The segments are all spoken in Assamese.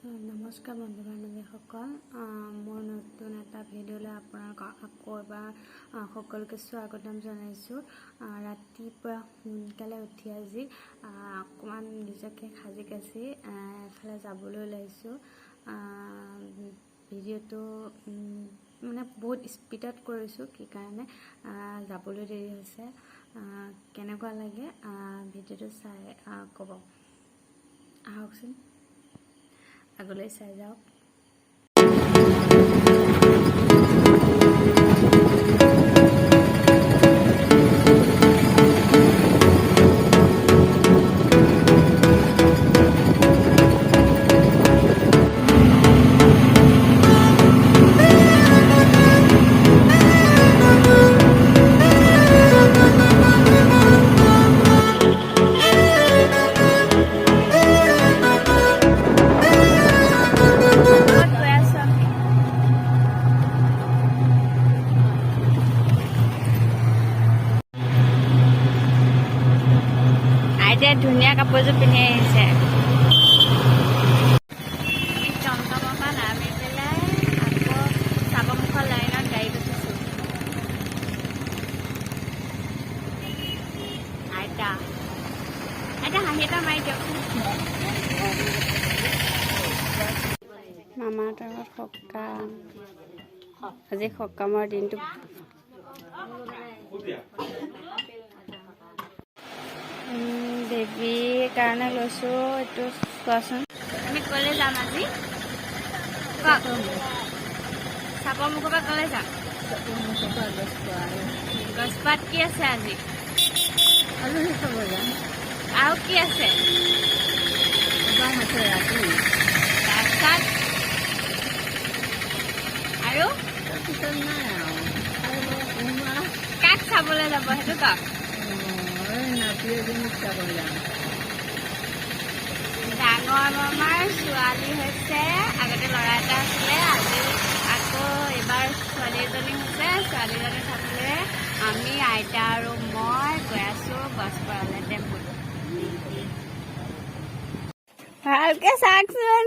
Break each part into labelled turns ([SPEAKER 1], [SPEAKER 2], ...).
[SPEAKER 1] নমস্কাৰ বন্ধু বান্ধৱীসকল, মোৰ নতুন এটা ভিডিঅ'লৈ আপোনালোকক আকৌ এবাৰ সকলোকে স্বাগতম জনাইছোঁ। ৰাতিপুৱা সোনকালে উঠি আজি অকণমান নিজকে সাজি কাচি এফালে যাবলৈ ওলাইছোঁ। ভিডিঅ'টো মানে বহুত স্পীডত কৰিছোঁ, কি কাৰণে যাবলৈ দেৰি হৈছে। কেনেকুৱা লাগে ভিডিঅ'টো চাই ক'ব। আহকচোন, আগলৈ চাই যাওক। ক'ত গৈ আছো আমি? আইতাই ধুনীয়া কাপোৰযোৰ পিন্ধি আহিছে। আমি টমটমৰ পৰা নামি পেলাই আকৌ চাবমুখৰ লাইনত গাড়ীত উঠিছো। আইতা, আইতা, হাঁহি এটা মাৰি দিয়কচোন। মামাহঁতৰ ঘৰত সকাম আজি। সকামৰ দিনটো বেবীৰ কাৰণে লৈছোঁ এইটো। চোৱাচোন, আমি ক'লৈ যাম আজি? কওক, চাপৰমুখৰ পৰা ক'লৈ যাম? গছপাত কি আছে আজি?
[SPEAKER 2] আলহী খাব যাম।
[SPEAKER 1] আৰু কি আছে?
[SPEAKER 2] সকাম আছে ৰাতি।
[SPEAKER 1] তাৰপিছত আৰু?
[SPEAKER 2] তাৰপিছত নাই আৰু কোনোবা।
[SPEAKER 1] কাক চাবলৈ যাব, সেইটো কওক।
[SPEAKER 2] এই নাতি এজনীক চাব যাম।
[SPEAKER 1] ডাঙৰ মামাৰ ছোৱালী হৈছে। আগতে ল'ৰা এটা আছিলে, আজি আকৌ এইবাৰ ছোৱালী এজনী হৈছে। ছোৱালীজনী চাবলৈ আমি আইতা আৰু মই গৈ আছো গছপাৰালৈ টেম্পুত। ভালকে চাওকচোন।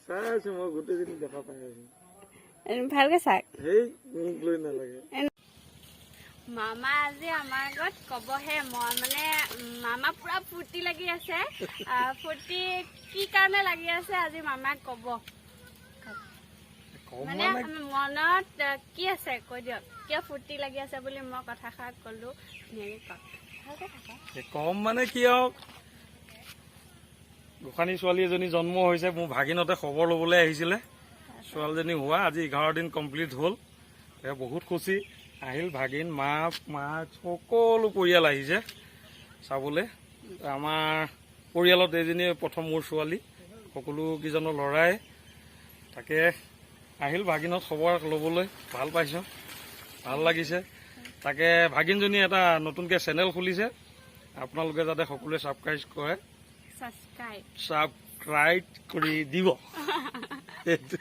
[SPEAKER 3] চাই আছো মই, গোটেইখিনি দেখা পাই আছো।
[SPEAKER 1] ভালকে চাওক।
[SPEAKER 3] সেই মোক লৈ নালাগে।
[SPEAKER 1] মামা আজি আমাৰ আগত কবহে। মই মানে মামা পুৰা ফূৰ্তি লাগি আছে। ফূৰ্তি কি কাৰণে লাগি আছে, আজি মামাক কব।
[SPEAKER 3] কম।
[SPEAKER 1] মানে
[SPEAKER 3] মানে
[SPEAKER 1] মনত কি আছে কৈ দিয়ক। কিয় ফূৰ্তি লাগি আছে বুলি মই কথাষাৰ কলো, ধুনীয়াকে কওক, ভালকে থাকা।
[SPEAKER 3] কম মানে কি আৰু, গোসানী ছোৱালী এজনী জন্ম হৈছে। মোৰ ভাগিনতে খবৰ ল'বলৈ আহিছিলে। ছোৱালীজনী হোৱা আজি 11 দিন কমপ্লিট হ'ল। এ বহুত খুচি আহিল। ভাগিন, মা মা সকলো পৰিয়াল আহিছে চাবলৈ। আমাৰ পৰিয়ালত এইজনীয়ে প্ৰথম মোৰ ছোৱালী, সকলো কেইজনৰ ল'ৰাই। তাকে আহিল ভাগিনত খবৰ ল'বলৈ। ভাল পাইছোঁ, ভাল লাগিছে। তাকে ভাগিনজনী এটা নতুনকৈ চেনেল খুলিছে। আপোনালোকে যাতে সকলোৱে ছাবস্ক্ৰাইব কৰে।
[SPEAKER 1] ছাবস্ক্ৰাইব।
[SPEAKER 3] ছাবস্ক্ৰাইব কৰি দিব। সেইটো।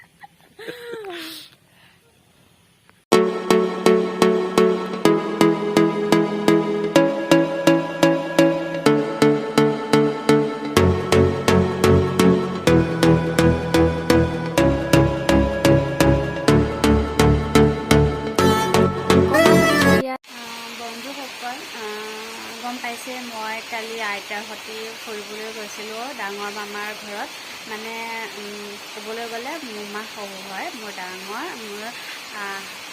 [SPEAKER 1] বন্ধুসকল, গম পাইছে, মই কালি আইতাৰ সৈতে ফুৰিবলৈ গৈছিলোঁ ডাঙৰ মামাৰ ঘৰত। মানে ক'বলৈ গ'লে মোমা শহু হয় মোৰ। ডাঙৰ মোৰ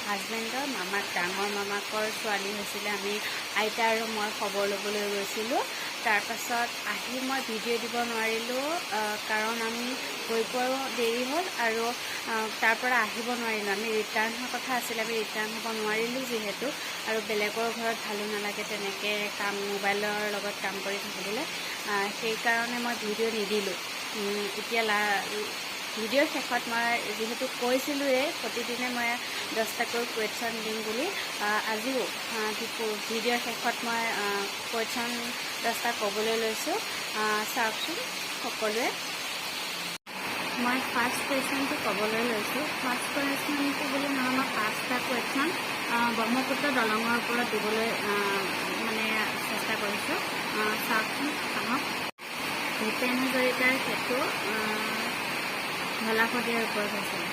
[SPEAKER 1] হাজবেণ্ডৰ মামাক, ডাঙৰ মামাকৰ ছোৱালী হৈছিলে। আমি আইতা আৰু মই খবৰ ল'বলৈ গৈছিলোঁ। তাৰপাছত আহি মই ভিডিঅ' দিব নোৱাৰিলোঁ, কাৰণ আমি গৈ পোৱাও দেৰি হ'ল আৰু তাৰ পৰা আহিব নোৱাৰিলোঁ। আমি ৰিটাৰ্ণ হোৱাৰ কথা আছিলে, আমি ৰিটাৰ্ণ হ'ব নোৱাৰিলোঁ যিহেতু আৰু বেলেগৰ ঘৰত ভালো নালাগে তেনেকৈ কাম মোবাইলৰ লগত কাম কৰি থাকিবলৈ। সেইকাৰণে মই ভিডিঅ' নিদিলোঁ। এতিয়া ভিডিঅ'ৰ শেষত মই যিহেতু কৈছিলোঁৱেই প্ৰতিদিনে মই 10টাকৈ কুৱেশ্যন দিম বুলি, আজিও ভিডিঅ'ৰ শেষত মই কুৱেশ্যন 10টা ক'বলৈ লৈছোঁ। চাওকচোন সকলোৱে। মই ফাৰ্ষ্ট কুৱেশ্যনটো ক'বলৈ লৈছোঁ। ফাৰ্ষ্ট কুৱেশ্যনটো বুলি নহয়, মই পাঁচটা কুৱেশ্যন ব্ৰহ্মপুত্ৰ দলঙৰ ওপৰত দিবলৈ মানে চেষ্টা কৰিছোঁ। চাওকচোন, আহক। ভূপেন হাজৰিকাৰ সেতু। ঢলা শদিয়াৰ ওপৰত হৈছিলে।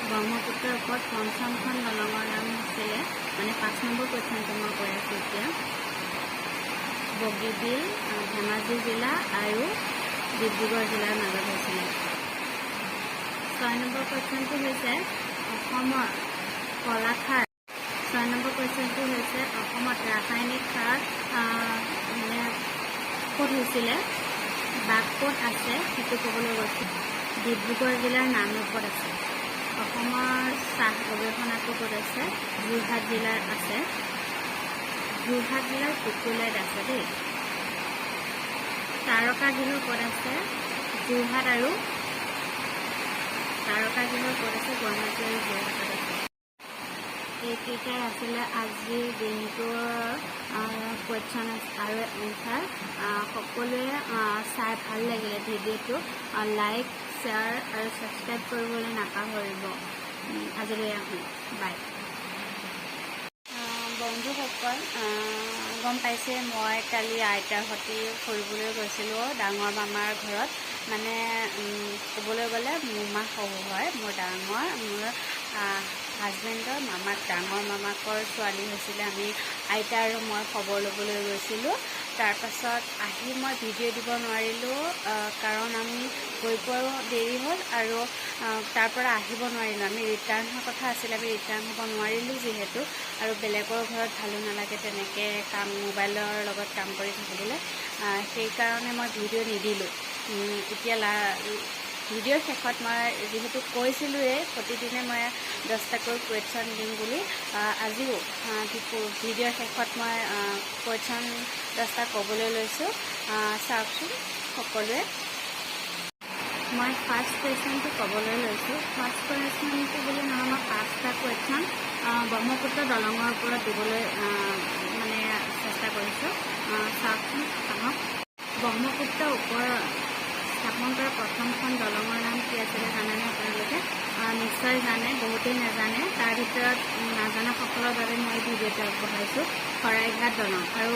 [SPEAKER 1] ব্ৰহ্মপুত্ৰৰ ওপৰত পঞ্চমখন দলঙৰ নাম হৈছিলে, মানে 5 নম্বৰ কুৱেশ্যনটো মই কৈ আছোঁ এতিয়া, বগীবিল, ধেমাজি জিলা আৰু ডিব্ৰুগড় জিলাৰ মাজত হৈছিলে। 6 নম্বৰ কুৱেশ্যনটো হৈছে অসমৰ কলাখাৰ। 6 নম্বৰ কুৱেশ্যনটো হৈছে অসমত ৰাসায়নিক সাৰ মানে ক'ত হৈছিলে বা ক'ত আছে, সেইটো ক'বলৈ গৈছে। ডিব্ৰুগড় জিলাৰ নামৰূপত আছে। অসমৰ চাহ গৱেষণাটো ক'ত আছে? যোৰহাট জিলাৰ আছে, যোৰহাট জিলাৰ টোকোলাইত আছে দেই। তাৰকাগৃহ ক'ত আছে? যোৰহাট আৰু তাৰকাগৃহ ক'ত আছে? গুৱাহাটী আৰু যোৰহাটত আছে। এইকেইটাই আছিলে আজিৰ দিনটোৰ কুৱেশ্যন আৰু এনচাৰ। সকলোৱে চাই ভাল লাগিলে ভিডিঅ'টো লাইক, শ্বেয়াৰ আৰু ছাবস্ক্ৰাইব কৰিবলৈ নাপাহৰিব। আজিলৈ আহোঁ, বাই। বন্ধুসকল, গম পাইছে, মই কালি আইতাৰ সৈতে ফুৰিবলৈ গৈছিলোঁ ডাঙৰ মামাৰ ঘৰত। মানে ক'বলৈ গ'লে মোমা শহু হয় মোৰ, ডাঙৰ মোৰ হাজবেণ্ডৰ মামাক, ডাঙৰ মামাকৰ ছোৱালী হৈছিলে। আমি আইতা আৰু মই খবৰ ল'বলৈ গৈছিলোঁ। তাৰপাছত আহি মই ভিডিঅ' দিব নোৱাৰিলোঁ, কাৰণ আমি গৈ পোৱাও দেৰি হ'ল আৰু তাৰ পৰা আহিব নোৱাৰিলোঁ। আমি ৰিটাৰ্ণ হোৱাৰ কথা আছিলে, আমি ৰিটাৰ্ণ হ'ব নোৱাৰিলোঁ যিহেতু আৰু বেলেগৰ ঘৰত ভালো নালাগে তেনেকৈ কাম মোবাইলৰ লগত কাম কৰি থাকিবলৈ, সেইকাৰণে মই ভিডিঅ' নিদিলোঁ। এতিয়া ভিডিঅ'ৰ শেষত মই যিহেতু কৈছিলোঁৱেই প্ৰতিদিনে মই 10টাকৈ কুৱেশ্যন দিম বুলি, আজিও ভিডিঅ'ৰ শেষত মই কুৱেশ্যন 10টা ক'বলৈ লৈছোঁ। চাওকচোন সকলোৱে। মই ফাৰ্ষ্ট কুৱেশ্যনটো ক'বলৈ লৈছোঁ। ফাৰ্ষ্ট কুৱেশ্যনটো বুলি নহয়, মই পাঁচটা কুৱেশ্যন ব্ৰহ্মপুত্ৰ দলঙৰ ওপৰত দিবলৈ মানে চেষ্টা কৰিছোঁ। চাওকচোন আহক। ব্ৰহ্মপুত্ৰৰ ওপৰত স্থাপন কৰা প্ৰথমখন দলঙৰ নাম কি আছিলে, জানেনে আপোনালোকে? নিশ্চয় জানে, বহুতেই নাজানে। তাৰ ভিতৰত নাজানাসকলৰ বাবে মই ভিডিঅ'টো আগবঢ়াইছোঁ। শৰাইঘাট দলং। আৰু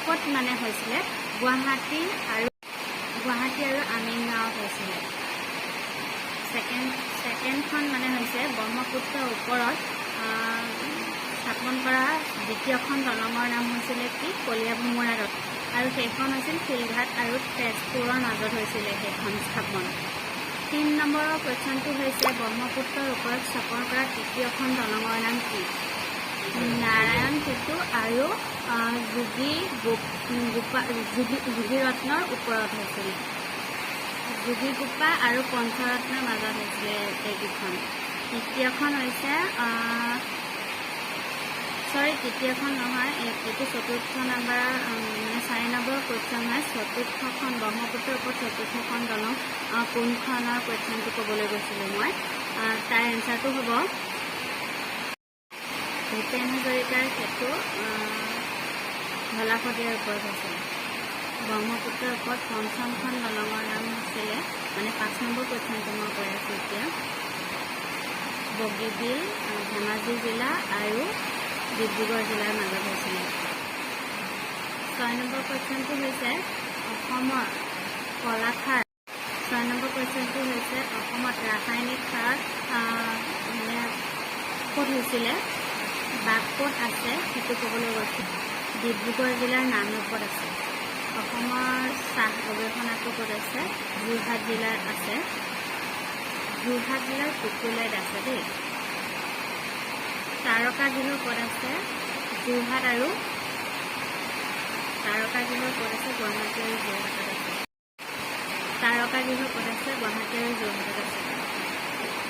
[SPEAKER 1] ক'ত মানে হৈছিলে? গুৱাহাটী আৰু আমিনগাঁৱত হৈছিলে। ছেকেণ্ডখন মানে হৈছে ব্ৰহ্মপুত্ৰৰ ওপৰত স্থাপন কৰা দ্বিতীয়খন দলঙৰ নাম হৈছিলে কি? কলীয়াভোমোৰা দলং। আৰু সেইখন হৈছিল শিলঘাট আৰু তেজপুৰৰ মাজত হৈছিলে সেইখন স্থাপন। 3 নম্বৰৰ কুৱেশ্যনটো হৈছে ব্ৰহ্মপুত্ৰৰ ওপৰত স্থাপন কৰা তৃতীয়খন দলঙৰ নাম কি? নাৰায়ণ সেতু আৰু যোগী গোপা, যোগীৰত্নৰ ওপৰত হৈছিলে। যোগীগোপা আৰু পঞ্চৰত্নৰ মাজত হৈছিলে এইকেইখন। তৃতীয়খন হৈছে, চৰি, তৃতীয়খন নহয়, এইটো চতুৰ্থ নম্বৰ, মানে 4 নম্বৰৰ কুৱেশ্যন হয়। চতুৰ্থখন, ব্ৰহ্মপুত্ৰৰ ওপৰত চতুৰ্থখন দলং কোনখনৰ কুৱেশ্যনটো ক'বলৈ গৈছিলোঁ মই। তাৰ এনচাৰটো হ'ব ভূপেন হাজৰিকাৰ সেতু, ঢলা শদিয়াৰ ওপৰত হৈছিলে। ব্ৰহ্মপুত্ৰৰ ওপৰত পঞ্চমখন দলঙৰ নাম হৈছিলে, মানে 5 নম্বৰ কুৱেশ্যনটো মই কৈ আছোঁ এতিয়া, বগীবিল, ধেমাজি জিলা আৰু ডিব্ৰুগড় জিলাৰ মাজত হৈছিলে। 6 নম্বৰ কুৱেশ্যনটো হৈছে অসমৰ কলাখাৰ। 6 নম্বৰ কুৱেশ্যনটো হৈছে অসমত ৰাসায়নিক সাৰ মানে ক'ত হৈছিলে বা ক'ত আছে, সেইটো ক'বলৈ গৈছোঁ। ডিব্ৰুগড় জিলাৰ নামৰূপত আছে। অসমৰ চাহ গৱেষণাটো ক'ত আছে? যোৰহাট জিলাৰ আছে, যোৰহাট জিলাৰ টোকোলাইত আছে দেই। তাৰকাগৃহ ক'ত আছে? যোৰহাট আৰু তাৰকাগৃহ ক'ত আছে? গুৱাহাটী আৰু যোৰহাটত আছে। তাৰকাগৃহ ক'ত আছে? গুৱাহাটী আৰু যোৰহাটত আছে।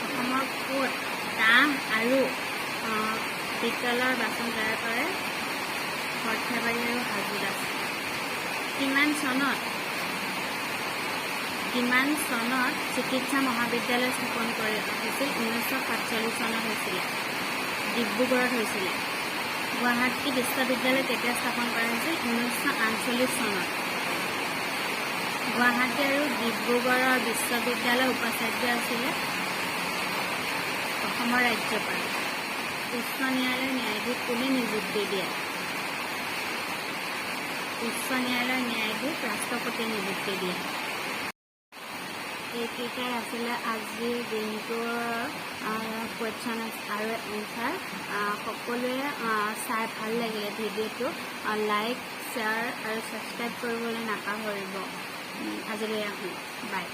[SPEAKER 1] অসমৰ ক'ত কাঁহ আৰু পিতলৰ বাচন তৈয়াৰ কৰে? সৰ্থেবাৰী আৰু হাজোত আছে। কিমান চনত চিকিৎসা মহাবিদ্যালয় স্থাপন কৰি হৈছিল? 1947 চনত হৈছিলে, ডিব্ৰুগড়ত হৈছিলে। গুৱাহাটী বিশ্ববিদ্যালয় কেতিয়া স্থাপন কৰা হৈছিল? 1948 চনত। গুৱাহাটী আৰু ডিব্ৰুগড়ৰ বিশ্ববিদ্যালয়ৰ উপাচাৰ্য আছিলে অসমৰ ৰাজ্যপাল। উচ্চ ন্যায়ালয়ৰ ন্যায়াধীশ কোনে নিযুক্তি দিয়ে? উচ্চ ন্যায়ালয়ৰ ন্যায়াধীশ ৰাষ্ট্ৰপতিয়ে নিযুক্তি দিয়ে। এইকেইটাই আছিলে আজিৰ দিনটোৰ কুৱেশ্যন আৰু এনচাৰ। সকলোৱে চাই ভাল লাগিলে ভিডিঅ'টো লাইক, শ্বেয়াৰ আৰু ছাবস্ক্ৰাইব কৰিবলৈ নাপাহৰিব। আজিলৈ আহোঁ, বাই।